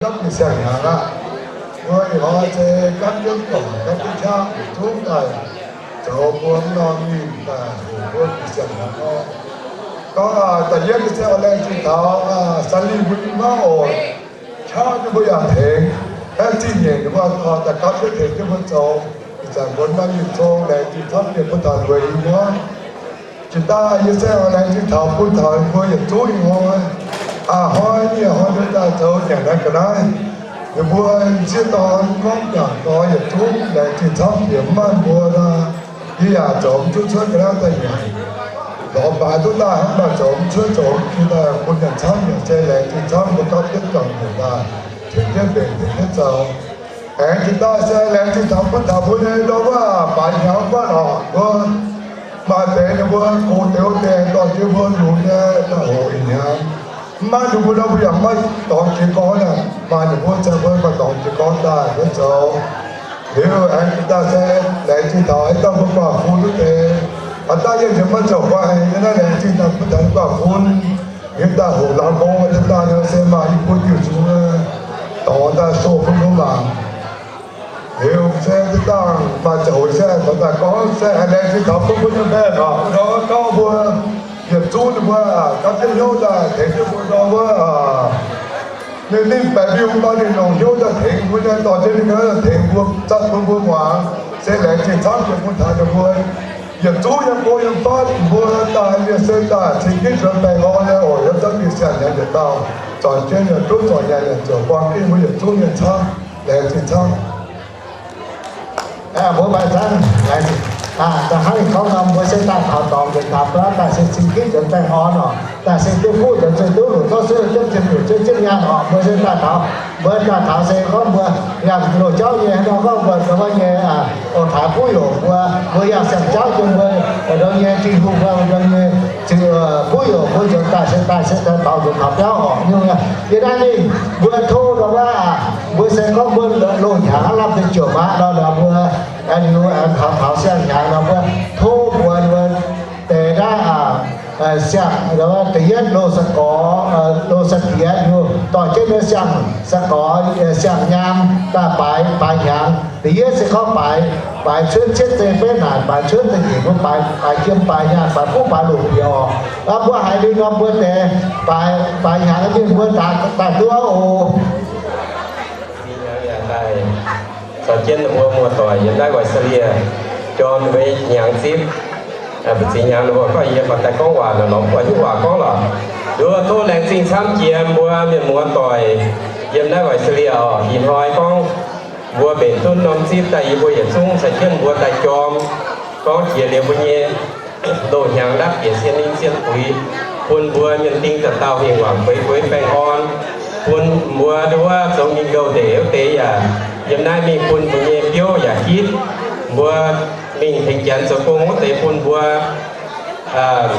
Gapv bieqc siang-hnyangx aqv. Mbuo ih hnoi se gapv jienv dorngc gapv jienv qaqv yietc zungv daaih zoux mbuo norm mingh daaih hoqc mbuo bieqc siang-hnyangx nor. Gorngv da'yietv se oix laengz zingh taux Saalih mbuo nyei mauv oc. Qaqv ninh mbuo yaac tengx, aeqv, zingh nyeic ninh mbuo daaih gapv jienv tengx jienv mbuo zoux. Ih zanc mbuo norm mingh zoux laengz zingh camv mienh bun taux lueiz i hmuangv. Jiex daaih yie se oix laengz zingh taux bun taux mbuo yietc zungv ih hnoi. Aa, hnoi mienh hnoi mbuo daaih zoux nyanc naaiv ga'naaiv. Ninh mbuo sieqv dorn gorngv jangc dorn yietc zungv laengz zingh camv jiex mv maaih mbuo nor, yie yaac zoux mv duqv cuotv ga'naaiv daaih nyanc. Lorz baaix duqv daaih hnangv, maaih zoux mv cuotv zoux mv duqv daaih bun nyanc camv yaac se laengz zingh camv mbuo gapv jienv juangc nyeic daaih, tengx jienv mbenc tengx jienv zoux. Aengx jiex daaih se laengz zingh taux bun taux mbuo nyei ndau wuov baaix hnyangx guaatv oc. Mbuo maaih deix ninh mbuo gox deix wuov deix dorh jienv mbuo longx nyei daaih hoqc ih hnyangx. Mv maaih ninh mbuo nor mbuo yaac mv maaih dorngx jiex gorn aqv. Maaih ninh mbuo cingx mbuo maaih dorngx jiex gorn daaih mbuo zoux. Liuz aengx jiex daaih se laengz zingh taux haaix dauh mbuo guangc fun wuov deix. Haaix dauh yiem nziex maiv zoux guangc, yiem naaiv laengz zingh taux bun taux guangc fun. Yiem daaih hoqc laangz gong wuov deix daaih nor se maaih i buo diuh nzung dorngx daaih sou bun mbuo mangc. Liuz se zinh dangh maaih zoux se dorngx daaih gorngv se laengz zingh taux bun mbuo nyei mbaeqc oc, ndau wuov gauv mbuo yietc zungv ninh mbuo gapv jienv hnyouv daaih tengx jienv mbuo ndau wuov ninh ninh baeqc liuz daaih ninh longc hnyouv daaih tengx mbuo nyei dorh jienv ninh ga'naaiv daaih tengx mbuo, zatv bun mbuo muangx, se laengz zingh camv jiex bun taux ninh mbuo yietc zungv yiem go yiem fatv mbuo daaih mienh se daaih cing jienv nzuonx baengh orn nyei oc. Yiem zanv mingh siang-hnyangx yietc dauh zornc jienv nyanc duqv zornc nyanc nyanc ziouc buang jienv mbuo yietc zungv mienh camv, laengz zingh camv. Mbuo maaih zanv, da'hnangv ninh gorngv nor, mbuo se daaih taux dorngx njiec daaih buatc daaih se cing jienv nzuonx baengh orn oc. Daaih se duqv fuqv nzuonx zueih duqv longc zorqv suiv jienv ziepc nyungc zueih jienv nyaanh oc. Mbuo se daaih taux, mbuo daaih taux se gorngv mbuo yangh loz-jauv nyei, nor gorngv mbuo ndongc wuov nyei, ong-taaix kuv yoc mbuo, mbuo yangh siang-jauv jiex mbuo ndongc nyei Tin-Hungh, mbuo ndongc nyei ziux kuv yoc mbuo nzuonx daaih se daaih se daaih taux nzuonx taux biauv oc. Nyungc yie naaiv ninh mbuo tov ndongc wuov, mbuo se gorngv mbuo loz-hnyangx lamh deix ziouc mangc nor, mbuo liuz taux taux siang-hnyangx nor, mbuo tov mbuo mbuo deix naaiv siang, da'yietv loz-sa'gorx, loz-sa'diex liuz dorh jienv nyei siang-sa'gorx, siang-nyaam daaih baaix, baaix hnyangx. Da'yietv se gorngv baaix, baaix cuotv cietv zei feiv naanc, baaix cuotv da'nyeic mbuo baaix, baaix jiem baaix nyaanh, baaix fuqv baaix longc bieqc oc. Mbuo haiz liuz nor mbuo deix baaix, baaix hnyangx mienh mbuo daaih duqv oc. Caux jienv mbuo muoz-doic yiem naaiv Vaisalie jorm mbuo hnyangx zipv. Mbu'ziex hnyangx ninh mbuo gorngv yie baac daaih gorngv waac nor, lorz mv buatc hnyouv waac gorngv lorqc. Nduov tov laengz zingh camv jiex mbuo mienh muoz-doic yiem naaiv Vaisalie oc. Ih hnoi gorngv mbuo mbenc dunv norm zipv daaih yie mbuo yietc zungv caux jienv mbuo daaih jorm. Gorngv jiex liuz mbuo nyei loz-hnyangx ndapv bieqc sien ninh sien buix, bun mbuo mienh ding dauh dauh hingh wangc bueix bueix baengh orn, bun mbuo nduov zoux mingh nqouh ndeic wuov deix yaac yiem naaiv mingh, bun mbuo nyei biouv yaac hitv, mbuo mingh tengx janx zoux gong wuov deix bun mbuo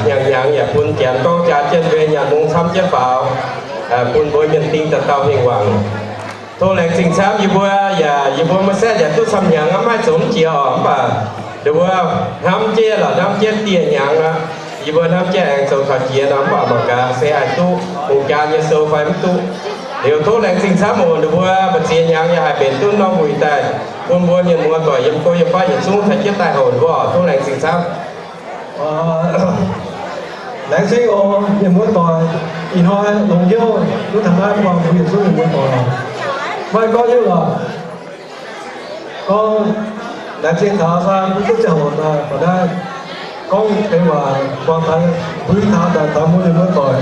hnyangx hnyangx yaac bun janx gorngv jaa jienv mbuo nyaanh mungv camv jienv faaux, bun mbuo mienh ding dauh dauh hingh wangc. Tov laengz zingh camv yie mbuo, yaac yie mbuo maiv setv yaac duqv camv hnyangx aqv, maiv zoux mv jiex oc. Mv baac nduov hnamv jienv lorqc, hnamv jienv dieh hnyangx aqv. Yie mbuo hnamv jienv aengx zoux taux jiex nor, mv baac mangc gaax se haih duqv hungh jaa nyei sou fai mv duqv. Liuz tov laengz zingh camv oc. Nduov mbuo mbu'ziex hnyangx yaac haih mbenc duqv norm wuic daaih bun mbuo mienh muoz-doic yiem go yiem fatv yietc zungv caux jienv daaih hoc nduov oc. Tov laengz zingh camv. Laengz zingh oc, mienh muoz-doic. Ih hnoi longx hnyouv duqv taux naaiv buangh mbuo yietc zungv mienh muoz-doic. Maiv gorngv hnyouv lorqc. Gorngv laengz zingh taux fai mbuo duqv ziangh hoc daaih, baac naaiv gorngv deix waac buangh taux, mbuo taux daaih taux mbuo mienh muoz-doic.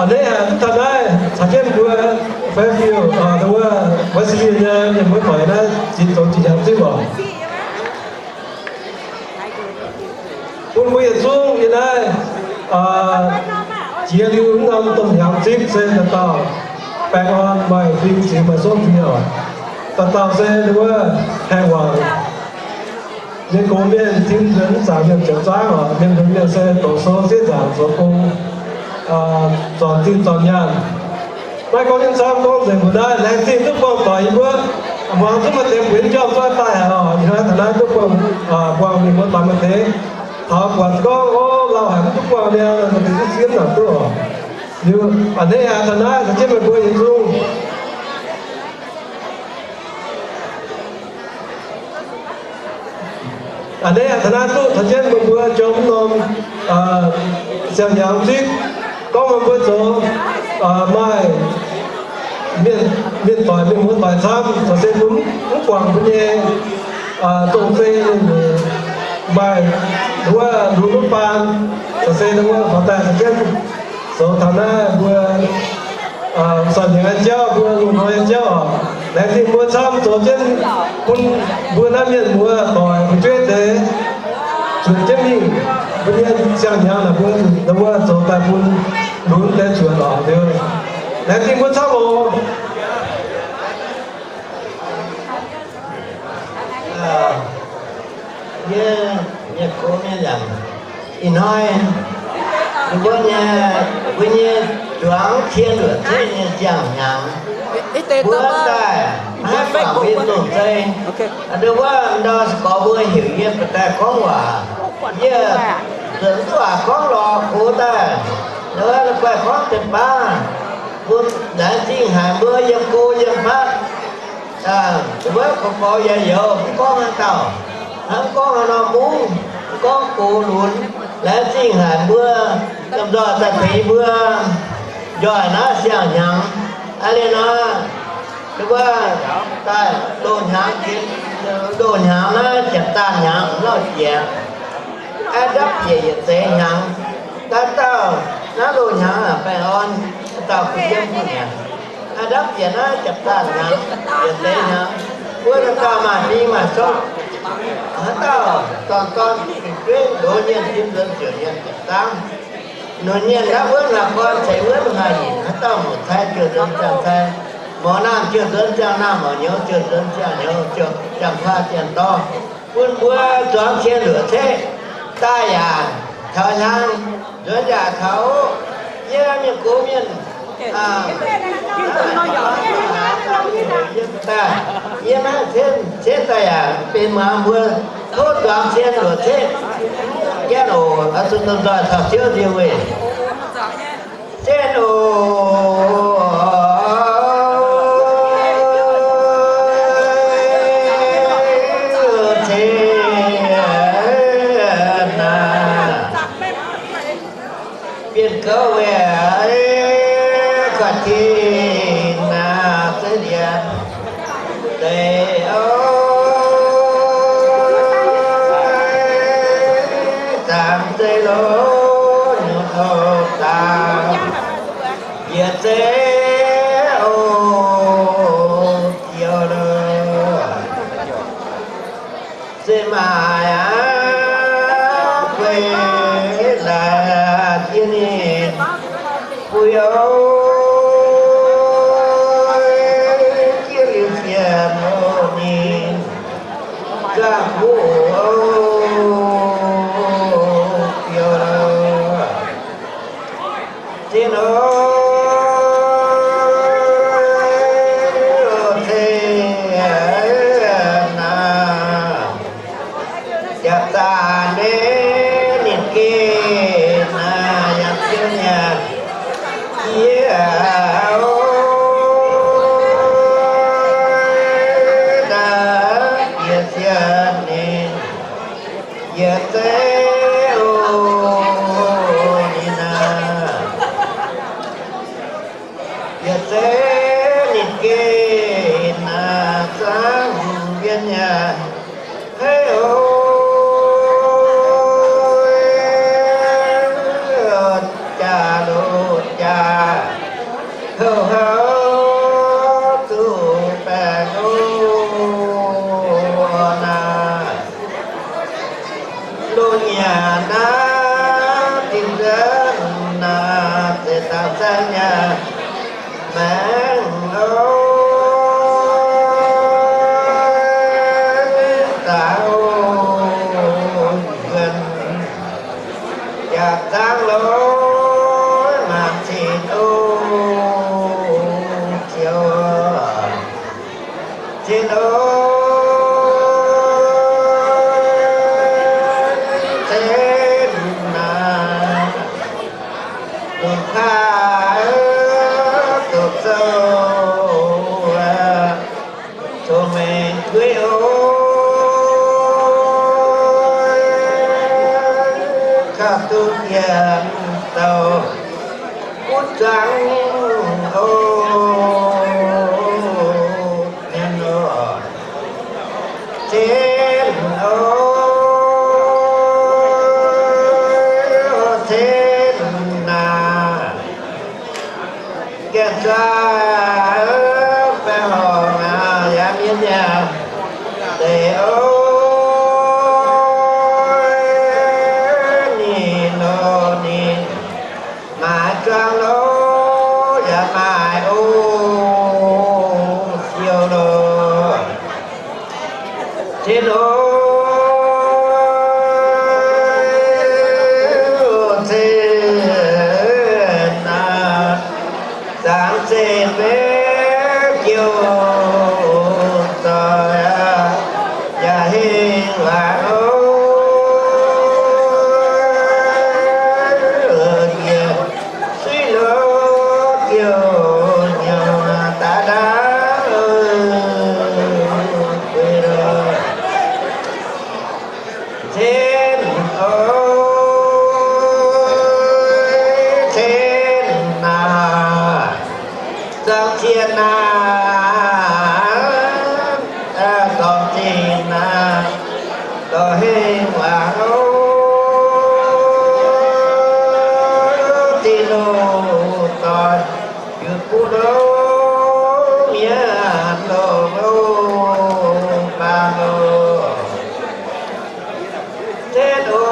A'hneiv haic duqv taux naaiv caux jienv mbuo Fairfield, wuov Wesley nyei mienh muoz-doic naaiv zipv zoux zinh hnyangx zipv oc. Bun mbuo yietc zungv yiem naaiv jiex liuz mv norm domh hnyangx zipv se dauh dauh baengh orn maaih fing ziex maaih sopv fing oc. Dauh dauh se wuov haengh wangc nyei gox mienh, tim nzuonx mv zaangc mienh zoux zaangv oc. Mienh nzuonx mienh se doqc sou sieqv nzaangc zoux gong, zornc zinh zornc nyaanh. Maiv gorngv jienv camv, gorngv nzengc mbuo naaiv laengz zingh duqv buangh doic yie mbuo. Muangx duqv maaih deix bueix njormh duqv daaih haic oc. Ih hnoi taux naaiv duqv buangh, buangh mienh muoz-doic maaih deix taux buatc gorngv, o, lauh haic mv duqv buangh niaa, maaih deix duqv siemv naaic duqv oc. Liuz a'hneiv haic taux naaiv caux jienv meih mbuo yietc zungv A'hneiv taux naaiv duqv taux jienv meih mbuo jomc norm siang-hnyangx zipv, gorngv meih mbuo zoux maaih mienh doic, mienh muoz doic camv, corc se mbuo mv guangc mbuo nyei zong-zei nyei, maaih wuov lunx wuov baan, corc se wuov faaux daaih taux jienv zoux taux naaiv mbuo soic hnyangx nyei jauv, mbuo lungh hnoi nyei jauv oc. Laengz zingh mbuo camv zoux jienv bun mbuo naaiv mienh muoz doic fu'jueiv deix zuotc jienv mingh. Mbuo nyei siang-hnyangx naaic mbuo zuqc mbuo zoux daaih bun lunx deix zuotc oc. Laengz zingh mbuo camv oc. Yie, mienh gox mienh yaac, ih hnoi ninh mbuo nyei, mbuo nyei zuangx cien luoqc cien nyei siang-hnyangx, mbuo daaih maiv guangc mbuo nyei zong-zei. Nduov wuov ndau se gorx mbuo heuc yie ba'daaih gorngv waac, yie nzuonx duqv waac gorngv lorz gox daaih, nduov wuov la'guaih gorngv deix baav bun laengz zingh haic mbuo yiem go yiem fatv. Wuov gorx-gorx yaac youz, mv gorngv haaix dauh, hnangv gorngv haaix norm mungv, mv gorngv gox lunx, laengz zingh haic mbuo lomh nzoih daaih tengx mbuo njoih naaiv siang-hnyangx. Aa liuz nor, mbuo daaih loz-hnyangx, loz-hnyangx naaiv ziepc zaangh hnyangx lauh jiex, aa ndapv bieqc yietc zeix hnyangx. Daaih dauh naaiv loz-hnyangx aac, baengh orn dauh bun yiem bun mi'aqv. Aa ndapv bieqc naaiv ziepc zaangh hnyangx, yietc zeix hnyangx, wuov dauh dauh maaih fing maaih souv. Haaix dauh dorn-dorn fu'jueiv ndoz nyienh fim nzuonx ziouc yiem ziepc zaangv. Lunx nyienh naaiv wuov hnoi gorn ceix wuov hnoi nyitc, haaix dauh muoc cai ziouc nzuonx ziangh cai, maux naamh ziouc nzuonx ziangh naamh, maux nyouz ziouc nzuonx ziangh nyouz, ziouc ziangh kuaah ziangh dorh, bun mbuo zuangx cien luoqc ceqv daaih yaac taux hnyangx, nzuonx yaac taux. Yie mienh gox mienh, yie daaih, yie maiv cien, cien daaih yaac benx muangx mbuo tov zuangx cien luoqc ceqv jienv oc. Oix zuqc domh nzoih caux Ziouv nziex weic jienv oc. Cien aac, bienh gouv weic koi tin aac, zeiv liemh deix oc, zaangc zeiv loz nyungc houc zaangc yietc zeiv oc, Ziouv loh. Se maaih aqv, guei laaix jiex ninh, bun youh jiex liuz sienx oc ninh, zaangc kuv oc, Ziouv loh. Tin oc, ceng naaic, jaax zaanc nyei ninh geh naaic yangh jienv yaac yie oc, daaih bieqc sienx ninh. Yietc zeiv oc, ninh aah, yietc zeiv ninh geh naaic zaangc hungh mbienv yaac haiv oc, jaax loz jaax houc houc zuqc baengc oc naaic. Loz-nyanc naaiv dinh nzuonx naaic, zeiz dangx zaeng nyanc maengx oc, zaangc oc, nzuonx jaax zaangc loz maanc cin oc, Ziouv. Cin oc, cin naaic, longc kaav doqc zouv, cong-mengh gueiv oc, Mienh douc kuv zangv oc, mienh oc, cen oc, cen naaic. Gaengh zuqc baengh horngc aqv, yaac mienh yaac deix oc. Ninh nor ninh maaiz zuangx loh, yaac maaiz oc, siou loh. Cen oc, cen naaic, zangc zeqc maiv jouh zoih aqv, yaac hengx waac oc. Yie suiv loh jouh nyouh daaih daaih, guei loh. Cen oc, cen naaic, zangc cien naaic, dorngc zingh naaic, dorh hengx waac oc. Zinh loh doic, yietc buo loh, mienh loh, loh baac loh. Cen oc,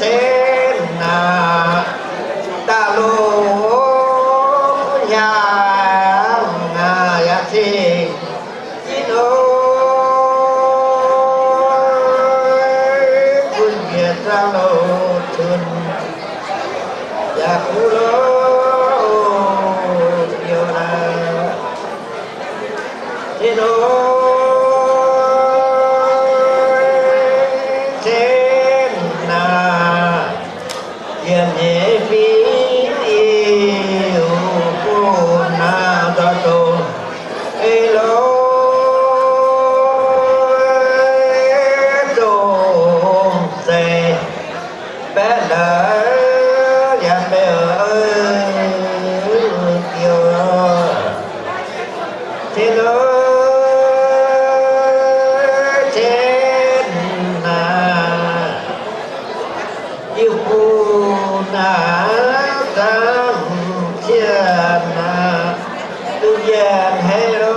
cen naaic, da'loh loh hnyangx yaac cing. Zinh oc, bun njiec zuangx loh cun yaac kuv loh, youh naaic. Cen oc, cen naaic, yiem nyeic fingx Iu-bu naaic nzoih dongh ei lorz dongh zeiz. Baeqv ndau yaac mbeih diuh. Cen oc, cen naaic, Iu-bu naaic, zangc cien naaic, duqv yiem hei loh,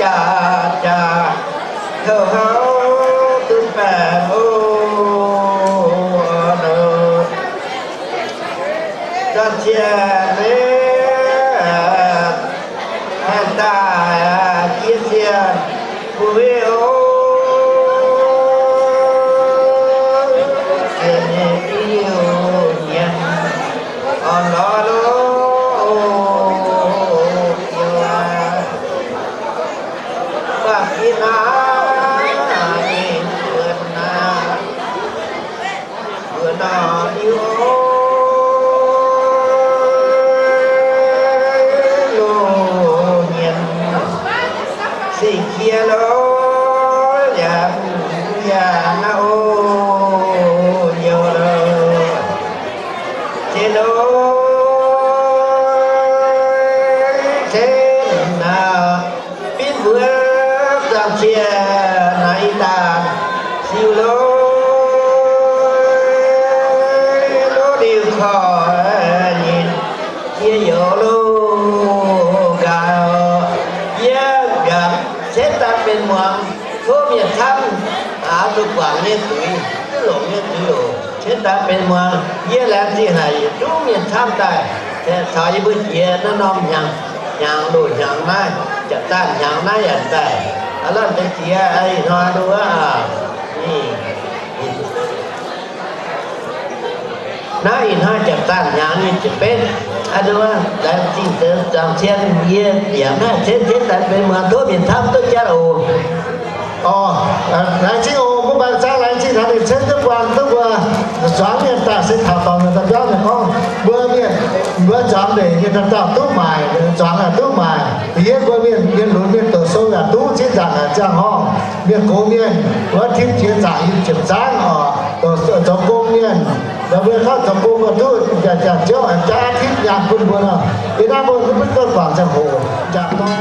jaax jaax houc houc duqv baengh oc. Zangc cien naaic, haih daaih jiex cien mbuo oc. Cien nyei Iu-Mienh orn lorz loh, Iu-Mienh. Baac fih naaic ninh mbuo naaic, mbuo nor Iu-Mienh loh nyienh, singx qiex loh, yaac yaac naaiv oc, youh loh. Cien oc, cien naaic, binv mbuo zangc cien naaic ih daaih siou loh, loh liuz korv nyei, yie youz loh nqa'haav, yie mbiaauc cietv daaih benx muangx tov mienh camv, aav duqv guangc nyei zuiz, duqv longc nyei zuiz oc. Cietv daaih benx muangx, yie laengz zingh haic yietc zungv mienh camv daaih caux yie mbuo jiex naaiv norm hnyangx, hnyangx loz hnyangx naaiv, jaav zaanh hnyangx naaiv yaac daaih, aav, lomh deix jiex ih hnoi nduov aac. Naaiv ih hnoi jaav zaanh hnyangx nyic ziepc betv, aav, nduov laengz zingh zangc cien yie yaac naaiv cietv cietv daaih benx muangx tov mienh camv duqv jatv oc. Orqc, laengz zingh oc, mbuo mangc zangv laengz zingh taux ninh cietv duqv buangh duqv mbuo zuangx mienh daaih se taux dorngx mienh daaih biauv mienh gorngv mbuo mienh, mbuo zuangx ndeic mienh daaih dauh duqv maaic, zuangx yaac duqv maaic. Yie mbuo mienh mienh lunx mienh doqc sou yaac duqv cingv nzaangc ziangh horngh. Mienh gox mienh wuov tim jiex zaangc yiem ziepc zaangv oc, zoux gong mienh, mbuo gorngv zoux gong duqv jaax ziouv jaax tim nyaanh bun mbuo nor. Yie naaiv mbuo mv bun gorngv guangc ziangh hoc jaax gorngv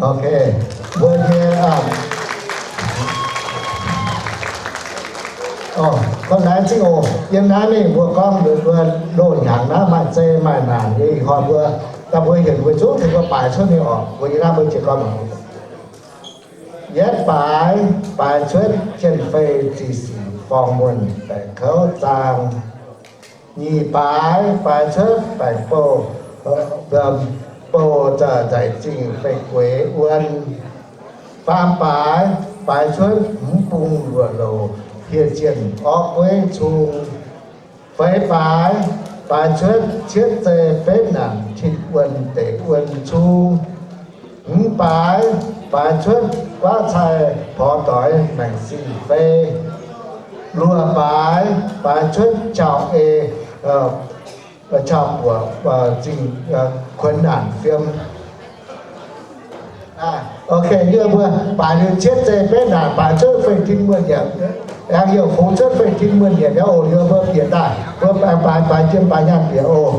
Ok, mbuo nyei, o, gorngv naaiv zingh oc. Yiem naaiv mingh mbuo gorngv mbuo loz-hnyangx naaiv maaih zei maaih naanc nyei, ih hnoi mbuo Daaih mbuo hienx mbuo zungv tengx mbuo baaix cuotv mingh oc. Mbuo yie naaiv mbuo jiez gorn mangc. Yietv baaix, baaix cuotv jien-fei ziqc sic forng muonh baeqc kouv zaang. Nyic baaix, baaix cuotv baengc bouh, bouh nzaic zingh fei gueix wuon. Faam baaix, baaix cuotv mv bung luoqc louc hieh zienh orv gueiv cung. Feix baaix, baaix cuotv cietv zei benv naanc tin wuon deic wuon cung. Hmz baaix, baaix cuotv guaav cai porx doix maengc sing fei. Luoqc baaix, baaix cuotv qauh ei, qauh buoqc zingh kuonx naanc fiem. Ok, yie mbuo baaix liuz cietv zei benv naanc baaix cuotv fei tin muonh yiemc, aengx youc fungx cuotv fei tin muonh yiemc nyei oc. Yie mbuo bieqc daaih, mbuo baaix, baaix jiem baaix nyaanh bieqc oc.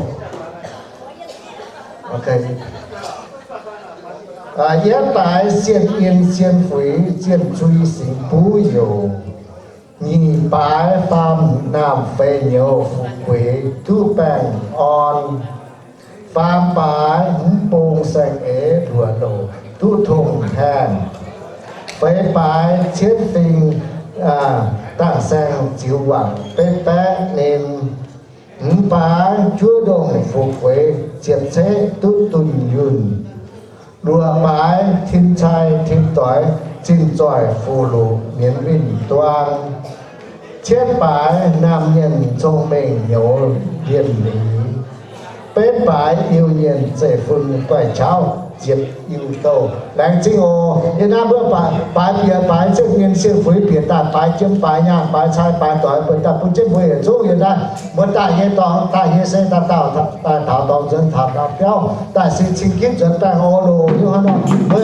Yietv baaix sienh in sienh fuix zienh cui singx buv yoc. Nyic baaix faam naamh feix nyouz fu'jueiv duqv baengh orn. Faam baaix mv bung saeng-eix luoqc louc duqv tong haengh. Feix baaix cietv fing dangh saeng ziux wangc betv baeqv ninh. Hmz baaix juov ndongh fu'jueiv ziepc ceqv duqv dunh yunh. Luoqc baaix tin cai tin doix zinh zoih fuqv-luqc mienz winh duang. Cietv baaix naamh mienh cong-mengh nyouz lienh liz. Betv baaix Iu-Mienh zeiv-fun guaih qauv ziepc Iu-Douh. Laengz zingh oc. Yie naaiv mbuo baaix bieqc baaix zienh mienh sienh fuix bieqc daaih baaix jiem baaix nyaanh baaix cai baaix doix buatc daaih bun jienv mbuo yietc zungv yie naaiv mbuo daaih nyei dorngx daaih nyei se daaih dauh daaih taux dorngx nzuonx taux dauh biauv daaih se cing ginv nzuonx baengh orn loh. Yie hnoi nor mbuo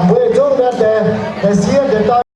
Mbuo yietc zungv naaiv deix, deix sieqv deix dauh